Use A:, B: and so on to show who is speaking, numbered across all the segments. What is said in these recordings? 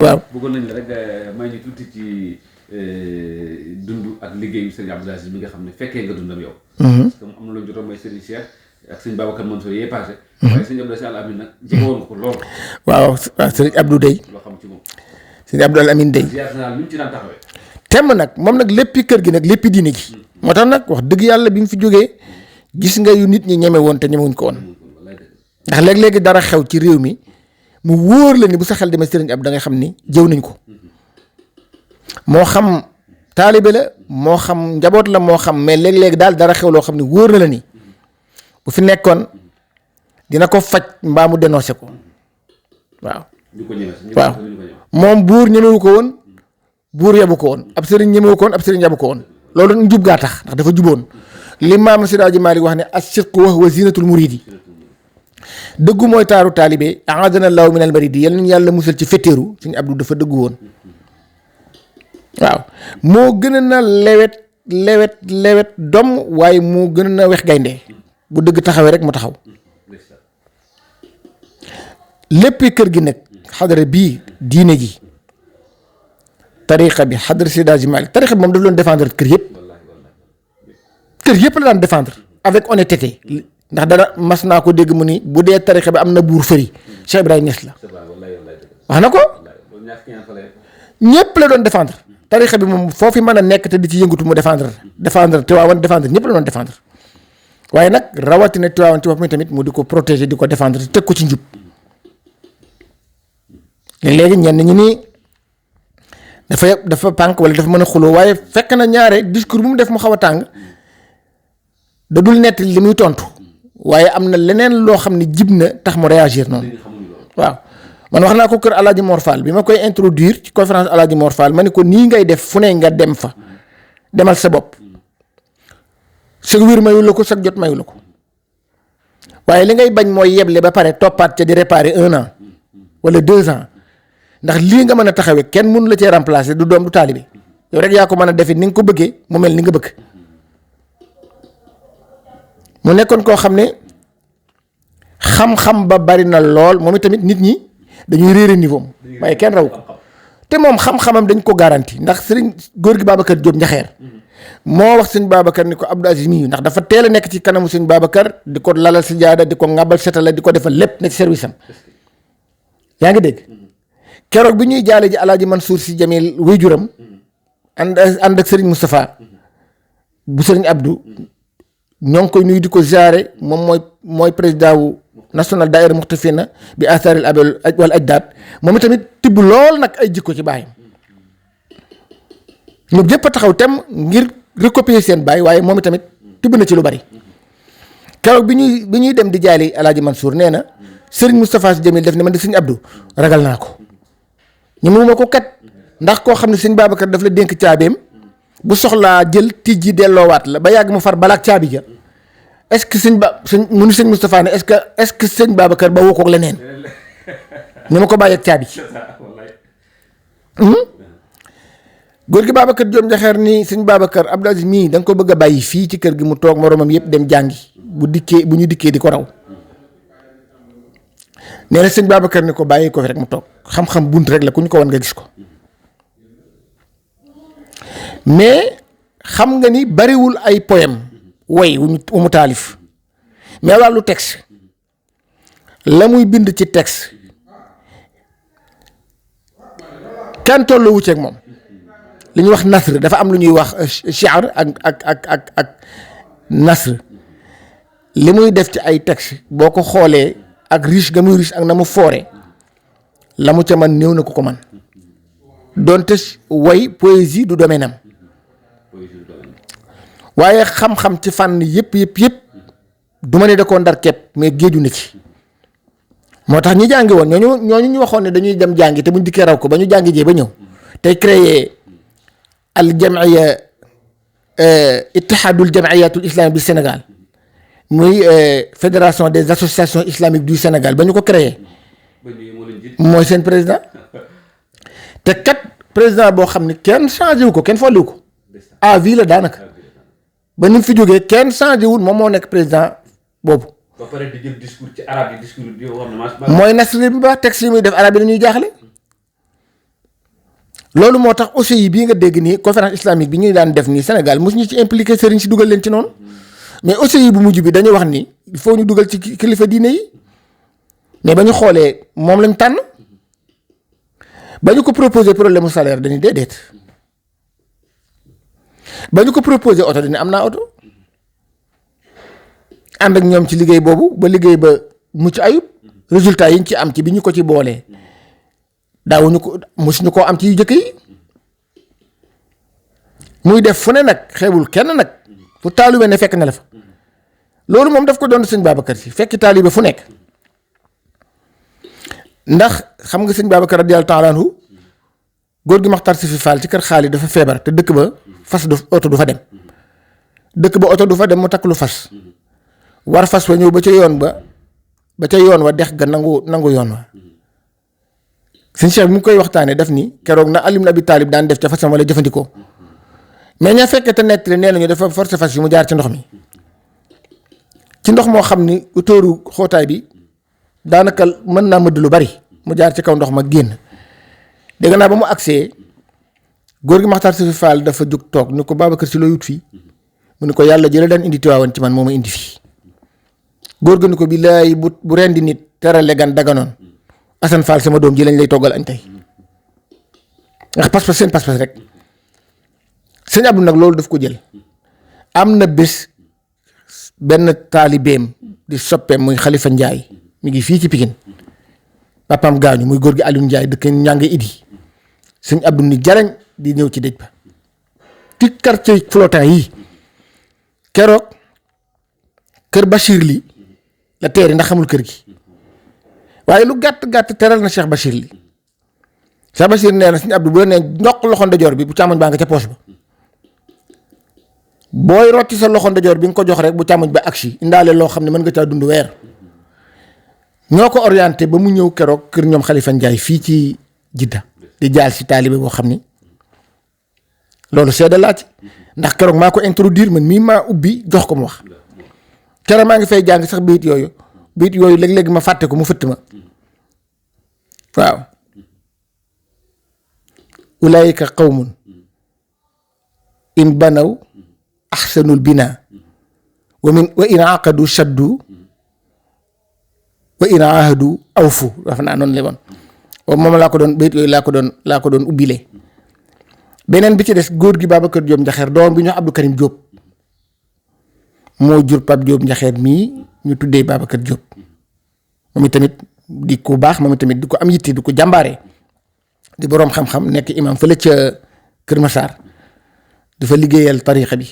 A: waaw
B: bëggoon nañ la rek may ñu tuuti ci dund ak liggéeyu Serigne Abdoul Aziz mi nga xam ne fekkee nga dundam yow. parce que am na lu ñu jotoon may Serigne Cheikh ak Serigne Babacar Mansour yee passé. waaye Serigne Abdoul Aziz Al Amine nag jege woon ko lool.
A: waaw Serigne Abdou Dey.
B: loo xam ci moom.
A: Serigne Abdoul Al Amine Dey.
B: ziar naa ni mu ci daan taxawee.
A: temm nag moom nag léppi kër gi nag léppi diine gi. moo tax nag wax dëgg yàlla bi mu fi jógee gis nga yu nit ñi ñeme woon te ñemewuñ ko woon ndax léeg-léegi dara xew ci réew mi mu wóor la ni bu sa xel demee Serigne Abdou da ngay xam ni jëw nañ ko moo xam taalibe la moo xam njaboot la moo xam mais léeg-léegi daal dara xew loo xam ni wóor na la ni bu fi nekkoon dina ko faj mbaa mu dénoncé ko waaw. waaw moom buur ñemewu ko woon buur yabu ko woon ab sëriñ ñemewu ko woon ab sëriñ yabu ko woon loolu njub gaa tax ndax dafa juboon li maam Seydi Hadji Malick wax ne as-sidqu wa huwa zinatul muridi dëggu mooy taaru taalibe aadana law minal maridi yal nañu yàlla musal ci fetteeru suñu Abdou dafa dëggu woon waaw moo gën na lewet dom waaye moo gën na wex gaynde bu dëgg taxawee rek mu taxaw lépp kër gi nag xadara bii diine ji tariqa bi xadara Seydi Hadji Malick tariqa bi moom daf doon défendre kër yëpp la daan défendre avec honnêteté ndax dara mas naa ko dégg mu ni bu dee tariqa bi am na buur fëri Cheikh Ibrahima Niass la wax na ko ñëpp la doon défendre tariqa bi moom foofu mën a nekk te di ci yëngatu mu défendre Tiwaawan défendre ñëpp la doon défendre waaye nag rawatina Tiwaawan ci boppam tamit mu di ko protéger di ko défendre teg ko ci njub léegi ñenn ñi ni dafa pànk wala dafa mën a xuloo waaye fekk na ñaare discours bu mu def mu xaw a tàng da dul nett li muy tontu waaye am na leneen loo xam ne jib na tax mu réagir noonu waaw man wax naa ko kër Alaaji Mor Fall bi ma koy introduire ci conférence Alaaji Mor Fall ma ne ko nii ngay def fu ne nga dem fa demal sa bopp sag wér mayu la ko sag jot mayu la ko waaye li ngay bañ mooy yeble ba pare toppaat ca di réparer 1 an wala 2 ans ndax lii nga mën a taxawee kenn mënu la cee remplacer du doom du taalibe yow rek yaa ko mën a defi ni nga ko bëggee mu mel ni nga bëgg mu nekkoon koo xam ne xam-xam ba bari na lool moom itamit nit ñi dañuy réere niveau am waaye kenn raw ko te moom xam-xamam dañ ko garanti ndax sëriñ góor gi Babacar Diop Njaxeer moo wax sëñ Babacar ni ko Abdou Aziz mii ndax dafa teel a nekk ci kanamu sëñ Babacar di ko lalal si jaada di ko ngàbbal setala di ko defal lépp ne ci service am yaa ngi dégg keroog bi ñuy jaale ji Alaaji Mansour Sy Jamil wéyjuram ànd ak sëriñ Moustapha bu sëriñ Abdou ñoo ngi koy nuyu di ko jaare moom mooy président wu national daayira muxtafina bi atharil abel wal ajdaad moom itamit tibb lool nag ay jikko ci baayam ñoom ñëpp a taxaw tem ngir recopier seen baay waaye moom itamit tibb na ci lu bari keroog bi ñuy dem di jaali Alaaji Mansour nee na Serigne Moustapha Sy Jamil def ne man di Serigne Abdou ragal naa ko ñu mu ma ko kat ndax koo xam ne Serigne Babacar daf la dénk caabeem bu soxlaa jël tijji delloowaat la ba yàgg mu far balaak caabi ja est-ce que sëñ Moustapha ne est-ce que sëñ Babacar ba woo koog leneen ñu ma ko bàyyi ak caabi ci góor gi Babacar Diop Njaxeer ni sëñ Babacar Abdou Aziz mii da nga ko bëgg a bàyyi fii ci kër gi mu toog moromam yëpp dem jàngi bu ñu dikkee di ko raw nee na sëñ Babacar ni ko bàyyi ko fi rek mu toog xam-xam bunt rek la ku ñu ko wan nga gis ko mais xam nga ni bariwul ay poème woy wu mu taalif mais wàllu texte la muy bind ci texte kenn tolluwu ceeg moom li ñuy wax nasr dafa am lu ñuy wax shi'r ak nasr li muy def ci ay texte boo ko xoolee ak riche ga muy riche ak na mu foore la mu ca man néew na ko ko man donte woy poésie du domaine am waaye xam-xam ci fànn yëpp du ma ne da koo ndar kepp mais géeju na ci moo tax ñi jàngi woon ñooñu ñu waxoon ne dañuy dem jàngi te buñ dikkee raw ko ba ñu jàngi jee ba ñëw tey créer al jamiya ittihadul jamiyatul islamique du Sénégal muy fédération des associations islamiques du Sénégal ba ñu ko créer mooy seen président te kat président boo xam ne kenn changé wu ko kenn folliwu ko à vie la daanaka ba ni mu fi jógee kenn changé wul moom moo nekk président boobu.
B: ba pare di jël discours ci arabe yi discours bi wax na
A: mooy nasri bi ba texte yi muy def arabe yi dañuy jaaxle loolu moo tax OCI bii nga dégg nii conférence islamique bi ñuy daan def nii Sénégal mosu ñu ci impliqué sëriñ si dugal leen ci noonu mais OCI bu mujj bi dañuy wax ni il faut ñu dugal ci kilifa diine yi mais ba ñu xoolee moom lañ tànn ba ñu ko proposé problème mu salaire dañuy déedéet ba ñu ko proposé oto dañu am naa oto ànd ak ñoom ci liggéey boobu ba liggéey ba mucc ayub résultat yi ñu ci am ci bi ñu ko ci boolee daawuñu ko mosuñu koo am ci yu jëkk yi muy def fu ne nag xeebul kenn nag fu taalibe ne fekk na la fa loolu moom daf ko doon sëñ Babacar Si fekki taalibe fu nekk ndax xam nga sëñ Babacar radiyallaahu taala anhu góor gi Maxtar Si fi Faal ci kër xaali dafa feebar te dëkk ba fas du oto du fa dem dëkk ba oto du fa dem mu takk lu fas war fas wa ñëw ba ca yoon wa dex ga nangu yoon wa sëñ Cheikh bi mu koy waxtaanee daf ni keroog na Ali ibn Abi Taalib daan def ca fasam wala jëfandikoo mais ña fekkee te nekk nee nañu dafa forcé fas yi mu jaar ci ndox mi ci ndox moo xam ni utóoru xóotaay bi daanaka mën naa mëdd lu bari mu jaar ci kaw ndox ma génn dégg naa ba mu agsee góor gi Maxtaar Si Faal dafa jóg toog ni ko Babacar Si loo yut fii mu ni ko yàlla jële daan indi Tiwaawan ci man moo ma indi fii góor ga ni ko billaay bu rendi nit terale gan daganoon Assane Fall sama doom ji lañ lay toggal añ tey ndax pas-pas seen pas-pas rek sëñ Abdou nag loolu daf ko jël am na bés benn taalibeem di soppeem muy Xalifa Njaay mi ngi fii ci Pikine papaam gaañu muy góor gi Aliou Njaay dëkk ñàng idi sëñ Abdou ni jarañ di ñëw ci dëj ba ci quartier flottant yi keroog kër Bachir li la teeri ndax xamul kër gi waaye lu gàtt teral na Cheikh Bachir li Cheikh Bachir nee na sëñ Abdou bu la nee ndox loxo ndajoor bi bu càmmoñ baa nga ca poos ba booy rotti sa loxo ndajoor bi nga ko jox rek bu càmmoñ ba agsi indaale loo xam ne mën nga caa dund weer ñoo ko orienté ba mu ñëw keroog kër ñoom Xalifa Njaay fii ci Jidda di jaal si taalibe boo xam ni loolu seede laa ci ndax keroog maa ko introduire man mii maa ubbi jox ko mu wax keroog maa ngi fay jàng sax biit yooyu léeg-léeg ma fàtte ko mu fëtt ma waaw ulaayika qawmun in banaw axsanul bina wa in aqadu shaddu wa in ahadu awfu dafa naa noonu la woon moom laa ko doon bayit yooyu laa ko doon ubbile beneen bi ci des góor gi Babacar Diop Njaxeer doom bi ñu wax Abdou Karim Diop moo jur Pape Diop Njaxeer mii ñu tuddee Babacar Diop moom itamit di ko baax moom itamit di ko am yitte di ko jàmbaare di boroom xam-xam nekk imam fële ca Kër Massar dafa liggéeyal tariixa bi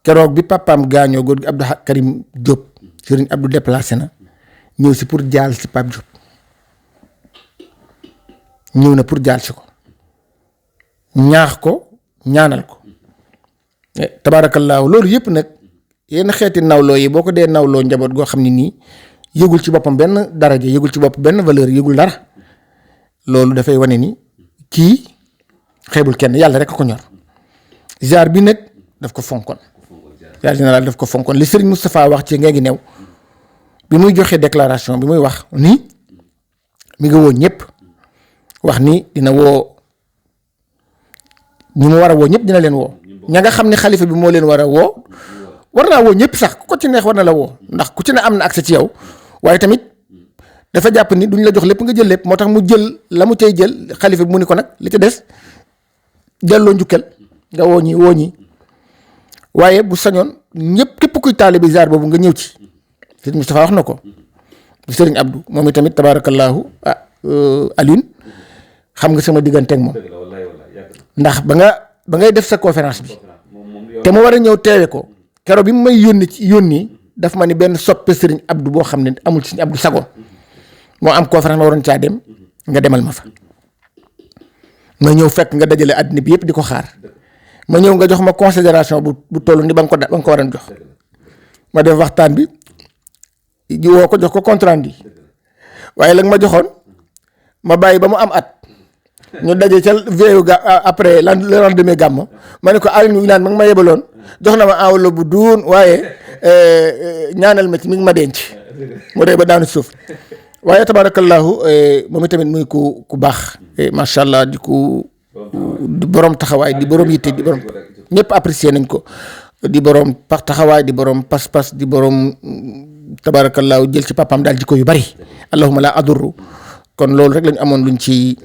A: keroog bi papaam gaañoo góor gi Abdou Karim Diop Serigne Abdou déplacé na ñëw si pour jaal si Pape Diop ñëw na pour jaal si ko ñaax ko ñaanal ko tabaarakallaahu loolu yëpp nag yenn xeeti nawloo yi boo ko dee nawloo njaboot goo xam ne nii yëgul ci boppam benn daraja yëgul ci bopp benn valeur yëgul dara loolu dafay wane ni kii xeebul kenn yàlla rek a ko ñor jaar bi nag daf ko fonkoon jaar général daf ko fonkoon li Serigne Moustapha wax ci ngee ngi new bi muy joxe déclaration bi muy wax ni mi ngi woo ñëpp wax ni dina woo ñi mu war a woo ñëpp dina leen woo ña nga xam ne xalifa bi moo leen war a woo war naa woo ñëpp sax ku ko ci neex war na la woo ndax ku ci ne am na accès ci yow waaye tamit dafa jàpp ni duñ la jox lépp nga jël lépp moo tax mu jël la mu cay jël xalifa bi mu ni ko nag li ci des delloo njukkal nga woo ñi waaye bu sañoon ñëpp képp kuy taalibe ziar boobu nga ñëw ci Sëriñ Moustapha wax na ko Sëriñ Abdou moom itamit tabaarakallaahu Alioune xam nga sama digganteeg moom ndax ba ngay def sa conférence bi te mu war a ñëw teewe ko keroog bi mu may yónni daf ma ni benn soppe Sëriñ Abdou boo xam ne amul Sëriñ Abdou sago moo am conférence ma waroon caa dem nga demal ma fa ma ñëw fekk nga dajale àddina bi yëpp di ko xaar ma ñëw nga jox ma considération bu toll ni ba nga ko waroon jox ma def waxtaan bi woo ko jox ko compte rendu waaye la nga ma joxoon ma bàyyi ba mu am at ñu daje ca veillu après le lendemain gàmmu ma ne ko Alioune wi naan ma ngi ma yebaloon jox na ma enveloppe bu duun waaye ñaanal ma ci mi ngi ma denc mu dee ba daanu suuf waaye tabaarakallaahu moom itamit muy ku baax macha allah di ku di borom taxawaay di borom yitte di borom ñëpp apprécier nañ ko di borom taxawaay di borom pas-pas di borom tabaarakallaahu jël ci papaam daal jikko yu bari allahumma la adurru kon loolu rek lañu amoon luñ ci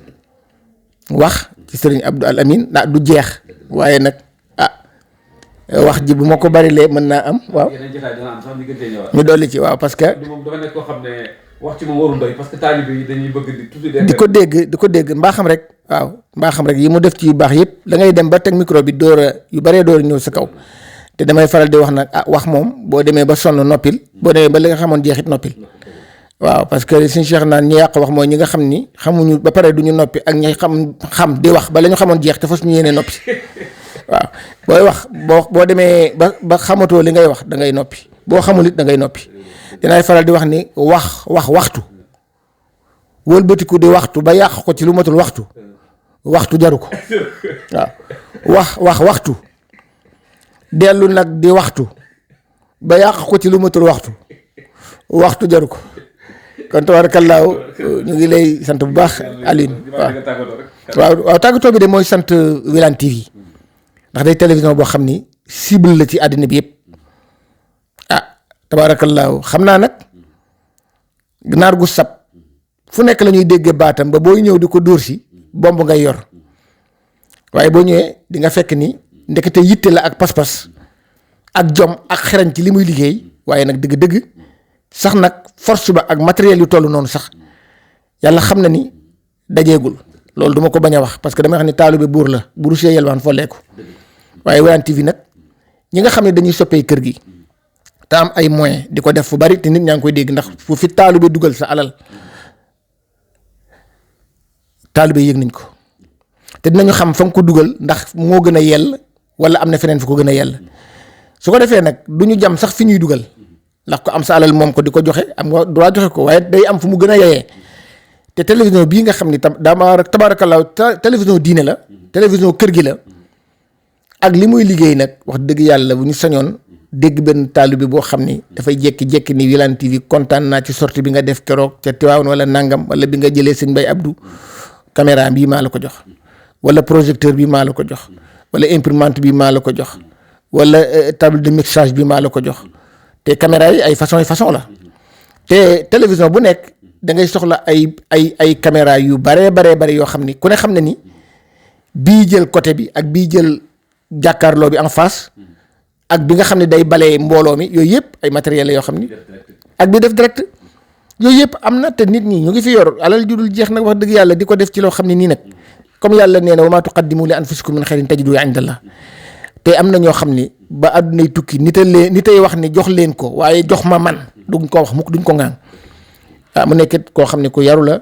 A: wax ci sëriñ Abdou Al Amine du jeex waaye nag wax ji bu ma ko barilee mën naa am waaw ñu dolli ci waaw parce que
B: moom dafa nekk koo xam ne wax ci moom warul doy parce que taalibe yi dañuy bëgg di tuuti
A: di ko dégg mbaaxam rek waaw mbaaxam rek yi mu def ci yu baax yëpp da ngay dem ba teg micro bi door a yu baree door a ñëw sa kaw te damay faral di wax nag wax moom boo demee ba sonn noppil boo demee ba li nga xamoon jeexit noppil waaw parce que suñu Cheikh naan ñi yàq wax mooy ñi nga xam ni xamuñu ba pare duñu noppi ak ñi xam di wax ba la ñu xamoon jeex te fas ñu yéene noppi waaw booy wax boo demee ba xamatoo li ngay wax da ngay noppi boo xamul it da ngay noppi dinaay faral di wax ni waxtu wëlbatiku di waxtu ba yàq ko ci lu matul waxtu jaru ko waaw waxtu dellu nag di waxtu ba yàq ko ci lu matul waxtu jaru ko kon tabaarakallaahu ñu ngi lay sant bu baax Alioune waaw tàggatoo bi de mooy sant Wilane TV ndax day télévision boo xam ni cible la ci àddina bi yëpp tabaarakallaahu xam naa nag ganaar gu sab fu nekk la ñuy déggee baatam ba booy ñëw di ko dóor si bomb ngay yor waaye boo ñëwee di nga fekk ni ndekete yitte la ak pas-pas ak jom ak xerañ ci li muy liggéey waaye nag dëgg-dëgg sax nag force ba ak matériel yu toll noonu sax yàlla xam na ni dajeegul loolu duma ko bañ a wax parce que damay xam ne taalibe buur la buuru see yelwaan folleeku waaye Wilane TV nag ñi nga xam ne dañuy soppee kër gi te am ay moyens di ko def fu bari te nit ñaa ngi koy dégg ndax fu fi taalibe dugal sa alal taalibe yëg nañ ko te dinañu xam fa nga ko dugal ndax moo gën a yell wala am na feneen fu ko gën a yell su ko defee nag du ñu jam sax fi ñuy dugal ndax ko am sa alal moom ko di ko joxe am nga droit joxe ko waaye day am fu mu gën a yeyee te télévision bii nga xam ni tabaarakallaahu télévision diine la télévision kër gi la ak li muy liggéey nag wax dëgg yàlla bu ñu sañoon dégg benn taalibe boo xam ni dafay jékki-jékki ni Wilane TV kontaan naa ci sortie bi nga def keroog ca Tiwaawan wala nangam wala bi nga jëlee sëñ Bay Abdou caméra bii maa la ko jox wala projecteur bi maa la ko jox wala imprimante bi maa la ko jox wala table de mixage bi maa la ko jox te caméra yi ay façon la te télévision bu nekk da ngay soxla ay caméra yu baree yoo xam ni ku ne xam ne ni bii jël côté bi ak bii jël jàkkaarloo bi en face ak bi nga xam ne day balee mbooloo mi yooyu yëpp ay matériel la yoo xam ni ak bi def direct yooyu yëpp am na te nit ñi ñu ngi fi yor alal ju dul jeex nag wax dëgg yàlla di ko def ci loo xam ne nii nag comme yàlla nee na wa maa tuqaddimu li anfusikum min xayrin tajidu indallah te am na ñoo xam ni ba àddunay tukki nitay wax ni jox leen ko waaye jox ma man duñ ko wax mukk duñ ko ŋaan mu nekkit koo xam ne ku yaru la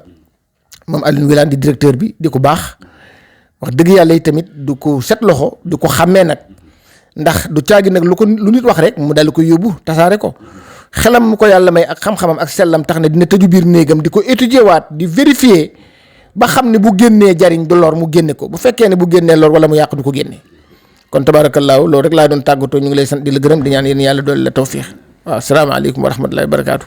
A: moom Alioune Wilane di directeur bi di ko baax wax dëgg yàlla yi tamit du ko set loxo du ko xàmmee nag ndax du caagi nag lu nit wax rek mu dal ko yóbbu tasaare ko xelam mu ko yàlla may ak xam-xamam ak sellam tax ne dina tëju biir néegam di ko étudier waat di vérifier ba xam ne bu génnee jariñ du lor mu génne ko bu fekkee ne bu génnee lor wala mu yàq du ko génne kon tabaarakallaahu loolu rek laa doon tàggatoo ñu ngi lay sant di la gërëm di ñaan yéen yàlla doole la tawfiix waaw salaamaaleykum wa rahmatullaahi wa barakaatu